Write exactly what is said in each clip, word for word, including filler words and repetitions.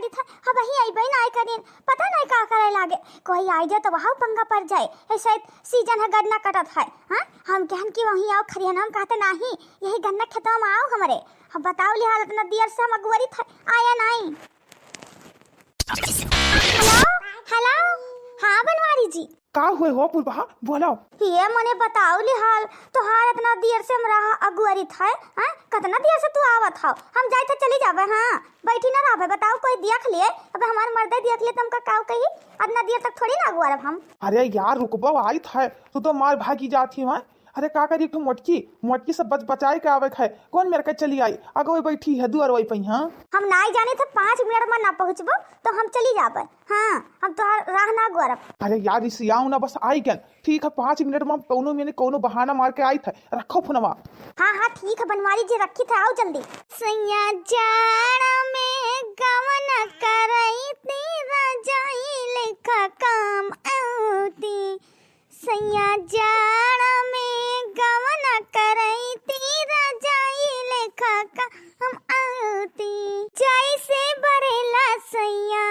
अब वहीं अइबे नाहीं करिन, पता नाहीं का करे लागे। कोई आइ जाए तो वहाँ पंगा पड़ जाए। ए, शायद सीजन है, गन्ना कटत है। हाँ, हम कहन कि वहीं आओ खरिहन, हम कहते नाहीं, यही गन्ना खेतवा में आओ हमरे। अब बताओ लिहाल, इतना देर से हम अगुवरित है, आया नाहीं। हेलो, हेलो, हाँ बनवारी जी। का हुए हो पुरबहा, बोलो। ये मने बताओ लिहाल, तोहार इतना देर से हम राह अगुवरित है, हैं? कितना देर से तू आवत हो? हम जाइत है चली जाबे, हाँ, बैठी ना रहबे। बताओ, कोई देख लिए, अब हमार मर्दे देख लिए तो हमका काऊ कही? इतना देर तक थोड़ी ना अगुवरब हम। अरे यार रुकबो, आइत है, तू तो मार भागी जात ही वहाँ। अरे का करी, एक ठो मोटकी, मोटकी से बच बचाए के आवे के है। कौन मेरे के चली आई? अगो वही बैठी है दुआर वही पे, हाँ। हम नाई जाने थे, पाँच मिनट में ना पहुँचबो तो हम चली जाबे। हाँ, हम तोहार राह ना अगुवरब। अरे यार, रिसियाऊ ना, बस आई गन। ठीक है, पाँच मिनट में कौनो मैंने कौनो बहाना मार के आई था। रखो फोनवा। हाँ, हाँ, ठीक है बनवारी जी, रखी था, आओ जल्दी। सैया जाड़ा में गवन करई ती रजाई लेखा काम आउती। सैया जाड़ा में गवन करई ती रजाई लेखा काम आउती। जैसे बरेला सैया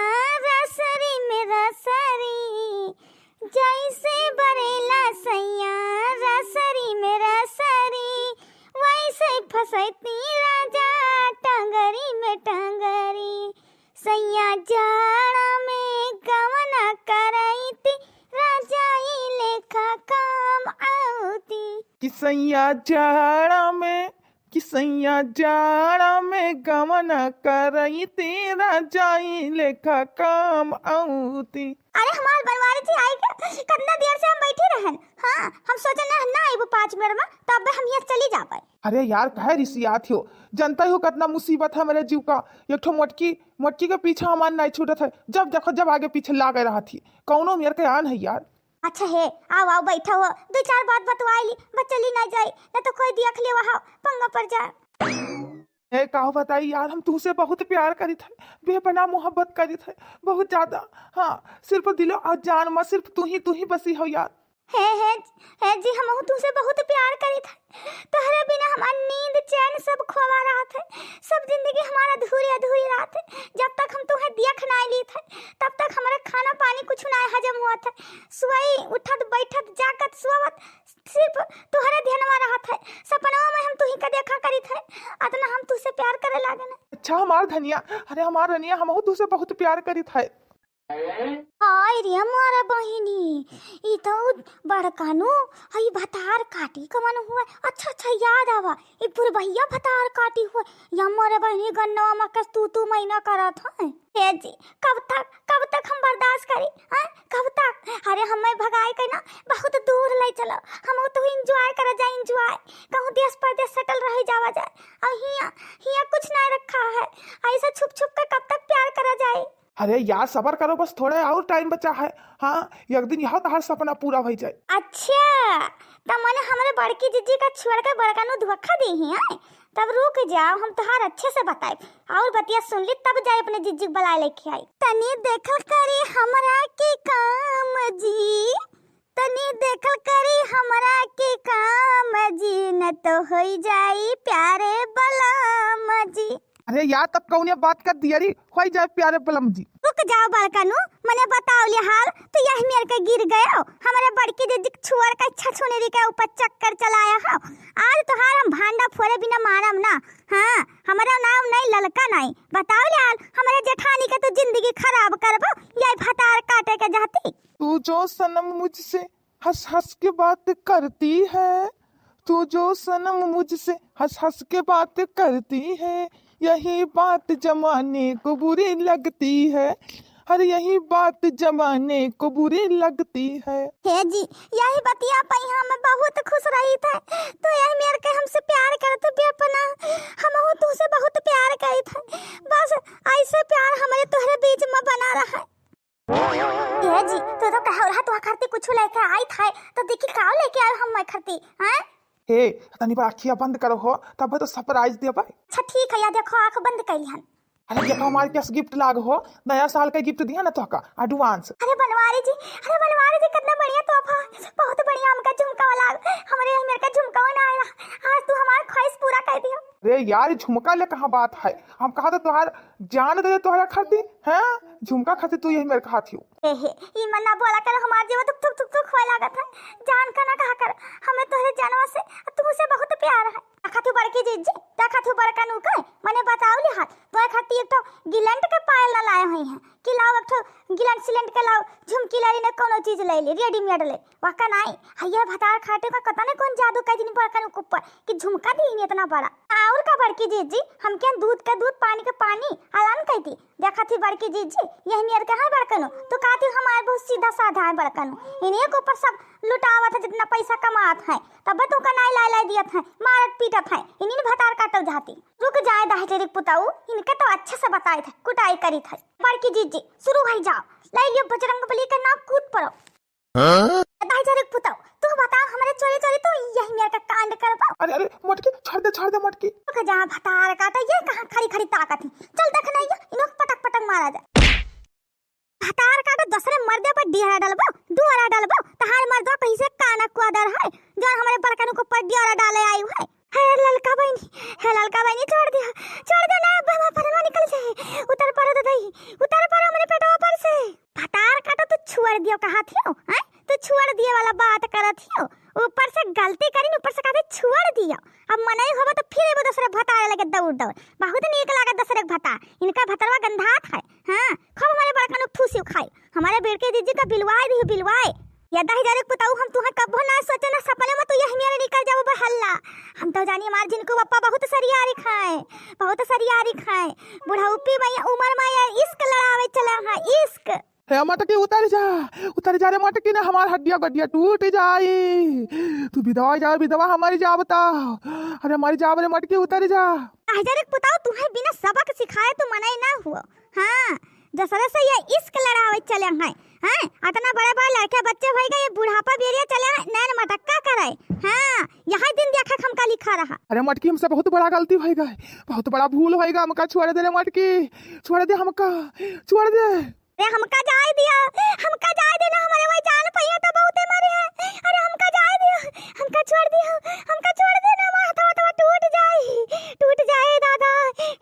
रसरी में रसरी, जैसे बरेला सैया रसरी में रसरी, वैसे फसैती राजा टंगरी में टंगरी। सैया जाड़ा में गवना करैती, राजा ई लेखा काम आउती। कि सैया जाड़ा में, कि सैया जाड़ा में गवना करैती, राजा ई लेखा काम आउती। अरे हमार बनवारी जी आई गए, कितना देर से हम बैठी रहन। हाँ, हम सोचे ना, ना आइबू पाँच मिनट में, तब हम यहाँ चली जाबे। अरे यार, काहे रिसियात हो? जनता ही हो कितना मुसीबत है मेरे जीव का। एक ठो मोटकी, मोटकी के पीछा हमार नहीं छूटत है। जब देखो, जब आगे पीछे लागे रहत ही। कौनो मेर के आन है यार। अच्छा हे, आओ, आओ, बैठा हो, दो चार बात बतवाई ली, बस चली ना जाई, ना तो कोई देख ले वहाँ, पंगा पड़ जाए। ए, का बताई यार, हम तुहसे बहुत प्यार करित है, बेपनाह मोहब्बत करित है, बहुत ज्यादा। हाँ, सिर्फ दिलो और जान में सिर्फ तू ही, तू ही बसी हो यार। हे, हे, हे जी, हमहू तुहसे बहुत प्यार करित है। तोहरे बिना हमार नींद चैन सब खोवा रहत है। सब जिंदगी हमार अधूरी, अधूरी रहत है। जब तक हम तुहे देख नाई लीत है, तब तक हमारा खाना पानी कुछ नाई हजम होत है। सोई, उठत, बैठत, जागत, सोवत, सिर्फ तोहरे ध्यानवा रहत है। सपनवा में हम तुही का देखा करित है। अतना हम तुहसे प्यार करे लागे ना। अच्छा हमार धनिया, अरे हमार रनिया, हमहू तुहसे बहुत प्यार करित है। हाय रे हमारा बहिनी, ई तो उ बड़का नु, हई भतार काटी कवन हुआ। अच्छा, अच्छा, याद आवा, ई पुरबहिया भतार काटी हुआ। या मोरे बहिनी गन्नवा में कस तू तू मैना करत है। हे जी, कब तक, कब तक हम बर्दाश्त करी, हैं? कब तक? अरे हमें भगाए के ना बहुत दूर ले चलो, हम तो enjoy करा जाए, enjoy। कहूँ देश परदेश settle रह जावा जाए। और हिया, हिया कुछ नहीं रखा है, ऐसे छुप छुप के कब तक प्यार करा जाए? अरे यार, सबर करो, बस थोड़ा और time बचा है। हाँ, एक दिन यह तहार सपना पूरा हो जाए। अच्छा, त मने हमरे बड़की जिज्जी का छोड़ के बड़का नु धोखा दे ही, हैं? तब रुक जाओ, हम तोहार अच्छे से बताए। और बतिया सुन ली, तब जाए अपने जिज्जी के बुलाए लेके आई। तनी देखल करी हमरा के काम जी, तनी देखल करी हमरा के काम जी, न तो होई जाई प्यारे बलम जी। अरे यार, तब कौने बात कर दिया रे, होई जाए प्यारे बलम जी। रुक जाओ बड़का नु, मने बताओ ले हाल, तू यह मेर के गिर गयो, हमरे बड़की दीदी छोड़ के छछुनरी के ऊपर चक्कर चलाया हो। आज तोहार हम भांडा फोरे बिना मारम ना। हाँ, हमारा नाम नहीं ललका नहीं। बताओ ले हाल, हमारे जेठानी के तू जिंदगी खराब करबो, यही भतार काटे के जाती। तू जो सनम मुझसे हंस हंस के बात करती है, तू जो सनम मुझसे हंस हंस के बात करती है, यही बात जमाने को बुरी लगती है, हर यही बात जमाने को बुरी लगती है। हे जी, यही बतिया पे हम बहुत खुश रही थे। तो यही मेर के हमसे प्यार करत बेपना, हमहू तुहसे बहुत प्यार करी थे। बस ऐसे प्यार हमारे तोहरे बीच में बना रहे। ए जी, तू तो कहो रहा तोहर खरती कुछ लेके आई था, तो देखी का लेके आयो हम मैं खरती, हैं? ए, तनी बार अखिया बंद करो हो, तब तो surprise देबे। अच्छा ठीक है, या देखो आँख बंद कैली हन। अरे देखो हमारे पास gift लाग हो, नया साल का gift दिया ना तोहका, advance। अरे बनवारी जी, अरे बनवारी जी, कितना बढ़िया तोहफा है, बहुत बढ़िया। हमका झुमका वाला, हमरे मेर का झुमका ना आया, आज तू हमार ख्वाहिश पूरा कर दियो। अरे यार, ई झुमका ले कहाँ बात है, हम कहा तो तोहार जान दे तोहरा खरती। हैं? झुमका खातिर तू यही मेर कहात हियो। ए हे, ई मन ना बोला कर, हमार जीवा दुख, दुख, दुख, दुख होए लागत है। जान का ना कहा कर, हमें तोहरे जानवा से, तुमसे बहुत प्यार है। देखा तू बड़की जीजी, देखा तू बड़का नू के, मने बताओ ले हाथ, तोहरे खातिर एक ठो गिलंट के पायल ना लाए हुई हैं कि लाओ एक ठो गिलंट सिलंट के लाओ, झुमकी ले ली ना, कोनो चीज ले ली, readymade ले, वका नाई। हइया भतार काटो का कतने कौन जादू कर दिन बड़का नू के ऊपर कि झुमका दी इतना बड़ा। और का बड़की जीजी, हमके दूध का दूध, पानी का पानी, अलान कह दी। देखा थी बड़की जीजी, यही मेर के है बड़का नू, तो कहती हमार बहुत सीधा साधा है बड़का नू, इन्हीं के ऊपर सब लुटावत है जितना पैसा कमात है, तब तू का नाई लाई लाई दियत है, मारत पीटत है, इन्हीं भतार काटो जाती। रुक जाए दाहिजरी पुताऊ, इनके तो अच्छे से बताए थे, कुटाई करी थे। बड़की जीजी, शुरू भई जाओ, ले लियो बजरंग बली के नाम, कूद पड़ो। हाँ? दाहिजरी पुताऊ, तू बताओ, हमरे चोरी चोरी तू यही मेर का कांड करबो? अरे, अरे, मटकी, छोड़ दे, छोड़ दे, मटकी। तो जहाँ भतार काटो, ये कहाँ खड़ी खड़ी ताकत है? चल देख नहीं, ये इन्हों पटक पटक मारा जाए। भतार काटो, दूसरे मर्दे पर डियरा डालबो, डुअरा डालबो, तहार मर्दवा कहीं से काना कुआदर है, जो हमरे बड़का नू के ऊपर डियरा डाले आई है। हे ललका बहिनी, हे ललका बहिनी, छोड़ दिया, छोड़ दिया ना, अब हमार परनवा निकल जाए। उतर पड़ो तो दही, उतर पड़ो हमरे पेटवा पर से। भतार काटो, तू छोड़ दियो कहा थियो, हैं? तू छोड़ दिए वाला बात करत थियो। ऊपर से गलती करी, ऊपर से कहते छोड़ दियो। अब मनई होबो तो फिर एगो दूसरे भतारे लगे दौड़ दौड़। बहुत नीक लागत दूसरे के भतार। इनका भतरवा गंधात है। हाँ, खूब हमारे बड़का नू ठूसी खाई। हमारे बड़की जीजी का बिलवाए दिहु, बिलवाए। ये दाहिजरी पुताऊ, हम तुहे कब्बो ना सोचे ना सपने में तू यही मेर निकल जाबो बहल्ला। हम तो जानी हमार जिनको पप्पा बहुत सरियारी खाए, बहुत सरियारी खाए। बुढ़ौपी में ये उम्र में ये इश्क लड़ावे चला है, इश्क। हे मटकी, उतर जा, उतर जा रे मटकी, ना हमार हड्डिया गड्डिया टूट जाई। तू विधवा जा, विधवा हमारी जाब ता। अरे मर जाब रे मटकी, उतर जा। दाहिजरी पुताऊ, तुहे बिना सबक सिखाए तू मनई ना हुआ। हाँ, दूसरे से ये इश्क लड़ावे चले हैं, हैं? इतना बड़े बड़े लड़के बच्चे होई गए, ये बुढ़ापा बेरिया चले हैं, नैन मटक्का करे। हाँ, यही दिन देखा हमका लिखा रहा। अरे मटकी, हमसे बहुत बड़ा गलती होई गए, बहुत बड़ा भूल होई गए, हमका छोड़ दे रे मटकी, छोड़ दे हमका, छोड़ दे। अरे हमका जाए दिया, हमका जाए दे ना, हमारे वही जान पहिया तो बहुते मरे है। अरे हमका जाए दिया, हमका छोड़ दिया, हमका छोड़ दे ना, हमार हथवा तो टूट जाए, टूट जाए दादा।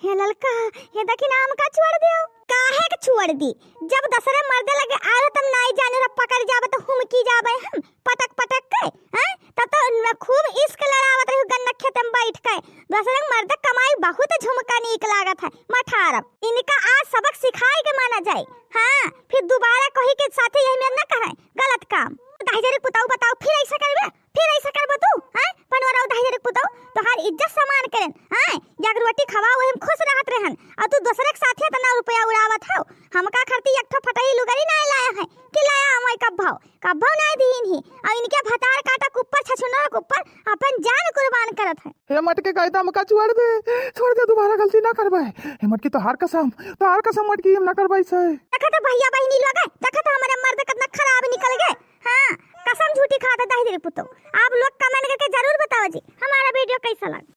हे ललका, हे देखी ना, हमका छोड़ दियो। काहे के छोड़ दी? जब दूसरे मर्दे लगे आवे तब नाई जाने रे पकड़ जावे तो हुमकी जावे हम पटक पटक के, हैं? तब तो उनमें खूब इश्क लड़ावत रही गन्ना खेत में बैठ के। दूसरे मर्दे कमाई बहुत झुमका नीक लागत है, मठारब। इनका आज सबक सिखाए के माना जाए। हाँ, फिर दोबारा कोई के साथे यही मेर न करे गलत काम। दाहिजरी पुताऊ बताओ, फिर ऐसा करबे? फिर ऐसा करबो तू, हैं? पनवराऊ दाहिजरी पुताऊ, तोहार इज्जत सम्मान करेन, हैं? एक रोटी खवाओ, वही में खुश रहत रहन, और तू दूसरे के साथे इतना रुपया उड़ावत हो। हमका खरती एक ठो फटही लुगरी नाय लाया है, कि लाया हम वही कब्भाव, कब्भाव नाय दीन ही, और इनके भतार काटा के ऊपर, छछुनर के ऊपर अपन जान कुर्बान करत है। हे मटकी, कही तो हमका छोड़ दे, छोड़ दे, दोबारा गलती ना करबे। हे मटकी, तोहार कसम, तोहार कसम मटकी, हम ना करबे ऐसे। देखा तो भैया बहिनी लोग, देखा तो हमारे मर्द कितना खराब निकल गए। हाँ, कसम झूठी खात है दाहिजरी पुतो। आप लोग comment करके जरूर बताओ जी, हमारा video कैसा लगा।